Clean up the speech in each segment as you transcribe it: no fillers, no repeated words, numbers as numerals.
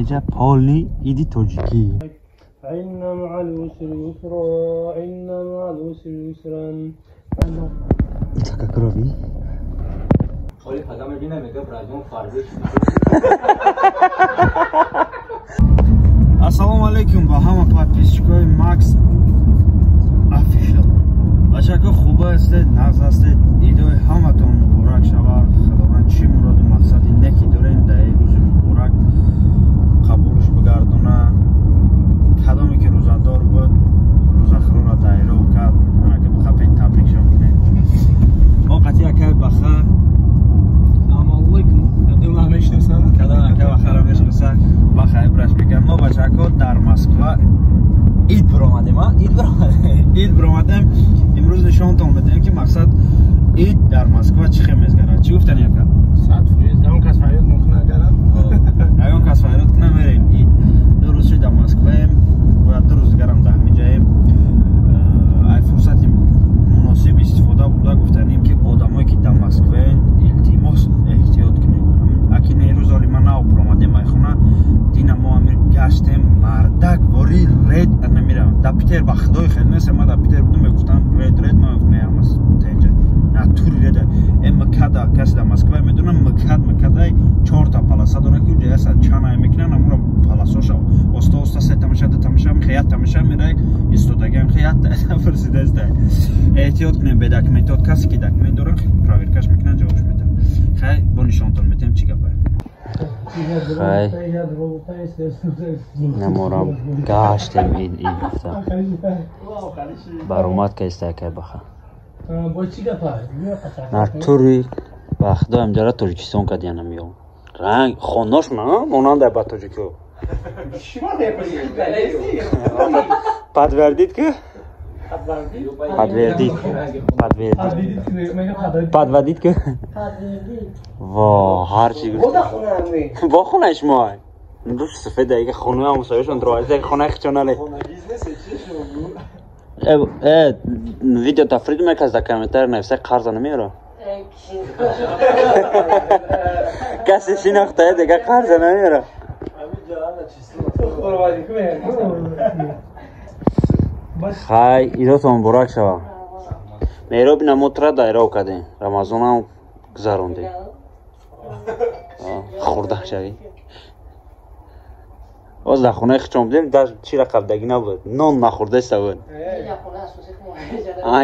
Инаҷа полни иди тоҷикӣ. إن مع العسر يسرا إن مع العسر يسرا. Така крови. Оли пага мебинам, мега браҷон фарбе. Ассалому алайкум ба ҳама подписчикои Max Official. Бачако, хуб ҳастед, нағз ҳастед? Идои ҳаматон муборак шавад. Худованд чӣ муроду мақсади неки дорем, дар ин рӯзи муборак қабулш бигардона. Кадоме ки рӯзадор буд, рӯзахӯрро дайро кард, анаки бихапед, табрикшон кунед. Мо қатъи акай Баха. Салому алайкум. Кадом мешиносам? Кадом акай Бахаро мешиносам? Баха ибраш мегӯяд. Мо, бачако, дар Москва ид биромадем, а? Ид биромадем. Ид биромадем. Имрӯз нишонтон медиҳем, ки мақсад ид дар Москва чӣ хел мезгарад. Чӣ гуфтани, ака? 100%. Ягон кас фарёд мумкин агарад. Ягон кас фарёд кунам, мерем ид. 2 рӯз шуд дар Москваем, бояд 2 рӯз дигарам дар ҳамиҷаем. Ай фурсати муносиб истифода бурда гуфтанем, ки одамое ки дар Москваен, илтимос, эҳтиёт кунед. Аки не рӯз оли ман нав биромадем ай хона, дина мо амир гаштем, мардак вори ред намеравам. Дар Питер, ба худои хел нест, ман дар Питер будам, мегуфтам ред, ред, ман гуфтам ҳамас теҷа натури реда. МКАДа каси дар Москва медонам, МКАД, МКАДай чорта полоса дора, ки уҷа яса чанай мекунан, амура полосаша оста оста сета меша, дута меша, мехе якта меша, мерай истодагиам, хе якта фурсидаста. Эҳтиёт кунем бе документот. Касе ки документ доран, проверкаш мекунан, ҷавобш метам. Хай, бо нишонтон метем, чӣ гапа. Хай, наморам гаштем, ид ид гуфта баромад каиста акай Баха. Бо чӣ гапа? Натури, ба худо, амҷара Тоҷикистон кадиянам ё ранг хонош монанда ба тоҷикиё. Подтвердит ки подтвердит, подтвердит, подводит ки во ҳарчи гуфт бо хонаи шумо душ сафед дига хонаи ҳамсояшон дроаи хонаи хичонале. Э, видео тафрид меказ, дар комментарий нависа, қарза намеёра. Касе шинохтае, дига қарза намеёра. Хай, идотон муборак шава. Меҳроби намотра дайров кардем, Рамазонам гузарондем, хурда шавӣ. Боз дар хонаи хичон будем, дар чи рақабдагӣ набуд, нон нахӯрдаиста буд.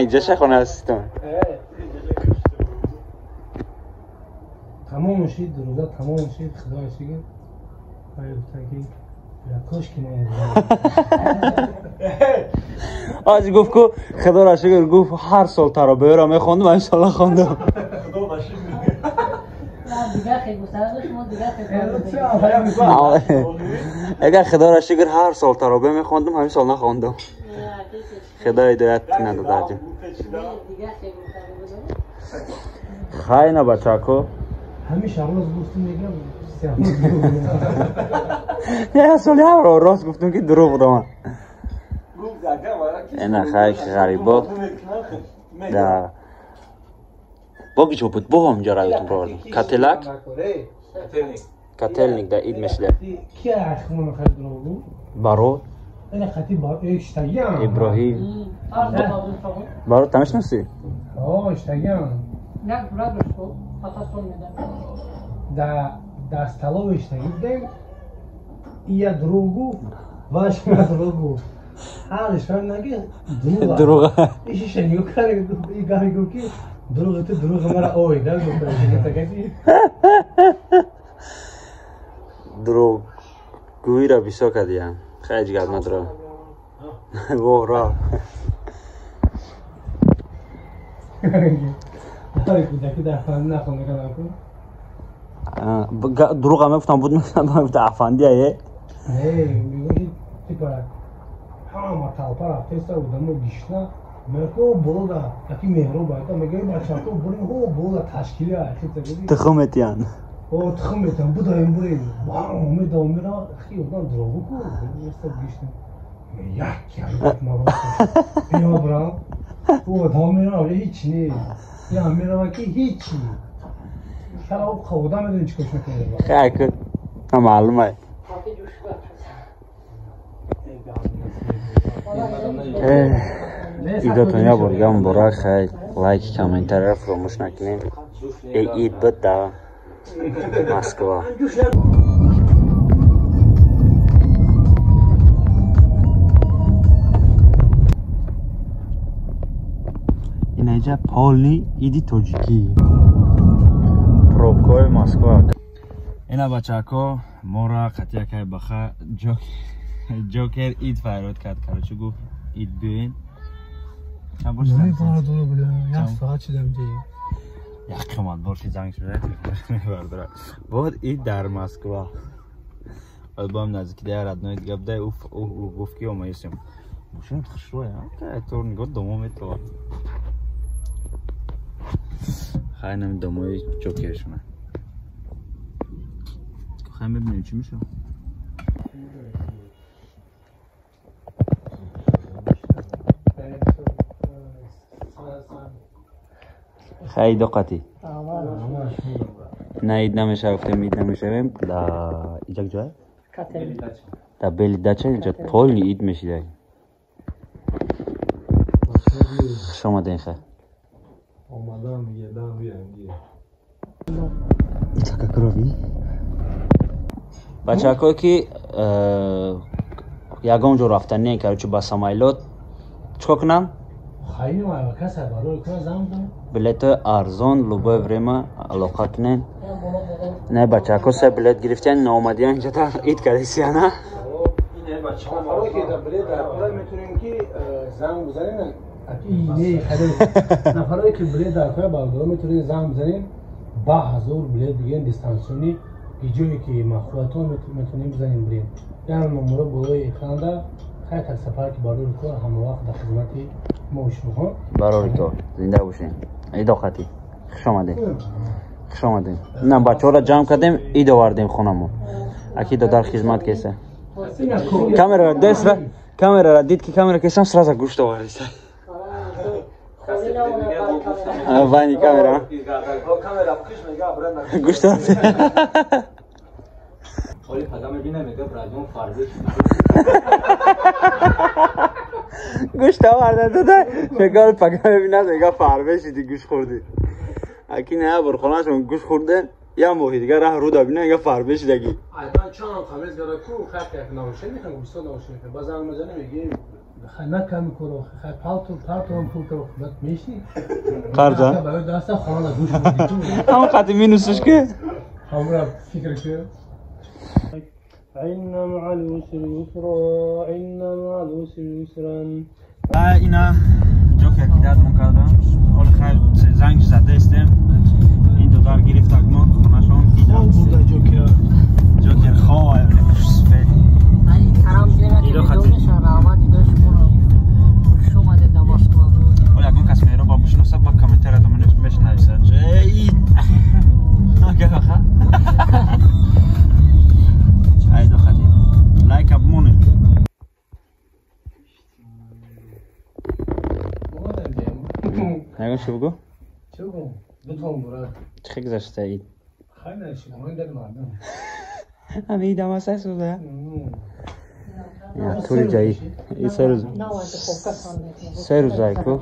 Иҷаша хонаи асоситон. Тамом шид рӯза, тамом шид, худоя шукр. Гуфтан ки кошки Оз гуфт ку худоро шукр, гуфт, ҳар сол таробеҳро мехондум, ҳамин сол нахондум. Агар худоро шукр, ҳар сол таробеҳ мехондум, ҳамин сол нахондум. Худо ҳидоят кунад, даҷон. Хай, на, бачако. Ҳамеша рост гуфтум, мегам. Не, соли ҳамро рост гуфтум, ки дурӯғ будам. Ина, хай, ғарибо да бо киҷо буд, бо ҳамҷо раётон бировардам. Кателак, Котельник да ид мешида. Баро Иброҳим, баро та мешиносӣ? Дар столовой иштагӣ будем, ия дурӯғ гуфт, вашма дурӯғ гуфт, ҳардишон наги дурӯғ. Ишиша нигоҳ кард, гаҳи гуфт, ки дурӯғи ту дурӯғи мара ой да. Дурӯғгӯиро бисёр кардиям. Хеле ҷигар надорам воҳ. Кӯдаки дар фан нахонда кардам. Дурӯға мегуфтам, буд мегуфтам афандия е. Не, мегӯям ки типа ҳама толпа рафтеста, одамо гишна, мегӯ болода яки меҳроб айта, мегӯ бачако бурем, ҳо болода ташкилия. Тухм метиҳанд. О, тухм метиҳанд, будаем, бурем, медавам, мера хи одам дурӯғ ку гишна, як биё брам, одам мерава, ҳеч не я мерава, ки ҳечи одам медони чӣ кор мекунад. Хай, маълумай. Идотон я бор дига муборак. Хай, лайк, комментария фаромӯш накунем. Ид буд да Москва. Инаҷа полни иди тоҷикӣ. Пробкаҳои Москва. Ина бачако мора қатиякай баха ҷокер ид файрод кард. Короче гуфт ид биёин. Чанд бор як соат шидам ҷи. Як қимат бор ши занг шуда мебардора. Бод ид дар Москва. Баъд бо ҳам наздики да родной дига буда, гуфт ки омаисем. Мошинат хушрӯя, тор нигоҳ домо метова. Хай нами домои ҷокершона. Хай мебинем чӣ мешавад. Хай доқати. На ид намешава, гуфтем ид намешавем. Да иҷа ҷой? Да бели дача иҷа полни ид мешидай. Хуш омадем хай. Омадам, едам, биям. Ичака крови. Бачаҳое ки ягон ҷо рафтанӣ, короче ба самолёт чикор кунам? Билетҳои арзон любое время алоқа кунен. Не бачаҳако се билет гирифтиян, наомадиян инҷата ид кардисияна. Нафарое ки билет дар кора бародаро метавонед занг бизанед, ба ҳазор билет бигирен дистанционӣ, ҷое ки махсулатон метавонем бизанем билет. Яъне номеро болои экранда. Хай таксопарки барори кор ҳама вақт дар хизмати мо шумоҳо. Барори кор, зинда бошед. Идоқатӣ. Хуш омадед. Хуш омадед. На бачаҳоро ҷамъ кардем, ид овардем хонамон. Аки додар хизмат кеса. Камераро дестра, камераро дид ки камера кесам, сразу гӯшт овардиса. Вани камера. Гӯшт оварди. Оли пага мебинам, мега браҷон фарбе. Гӯшт оварда дода, мега пага мебинад, мега фарбе шиди гӯшт хӯрди. Аки на бор хонашон гӯшт хӯрде, я моҳи дигар раҳ руда бина, мега фарбе шидаги. Айбан чанд қамез гара ку, хай як наушен мехам, гӯшт наушен мехам. Ба занг мезанем, мегем хай наками коро, хай палту, парту пул каро худат мешни. Қарза? Барои даста хона гӯшт хӯрди. Ҳам қати минусш ки? Ҳамра фикр ки. إن مع العسر يسرا، إن مع العسر يسرا. اینا جوکر که دادمون کردم. حال خیر زنگ زده استم. این دو گرفت ما خونه‌شون دیدم. جوکر. جوکر خواه خوش سفید. ایدو خطی. حالا اگه کس میرو با بشناسه با کامنتر ادامه بشنویسه. جی. آگه آخه. ایدو خطی. لایک اب مونه. ягон чӣ бугӯ? Чӣ бугӯм? Дутон бурад. Чӣ гузашта ид? Хай нашид, дали мардум. Ҳами идам аст сӯза? Тури ҷаи. Се рӯз. Се рӯзай ку?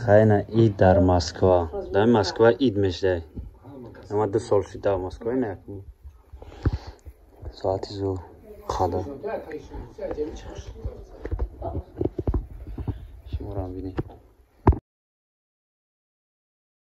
Хайна ид дар Москва. Дар Москва ид мешдай. Ама 2 сол шид дар Москва ина як. Соати зуҳр қада. Шуморо бинед.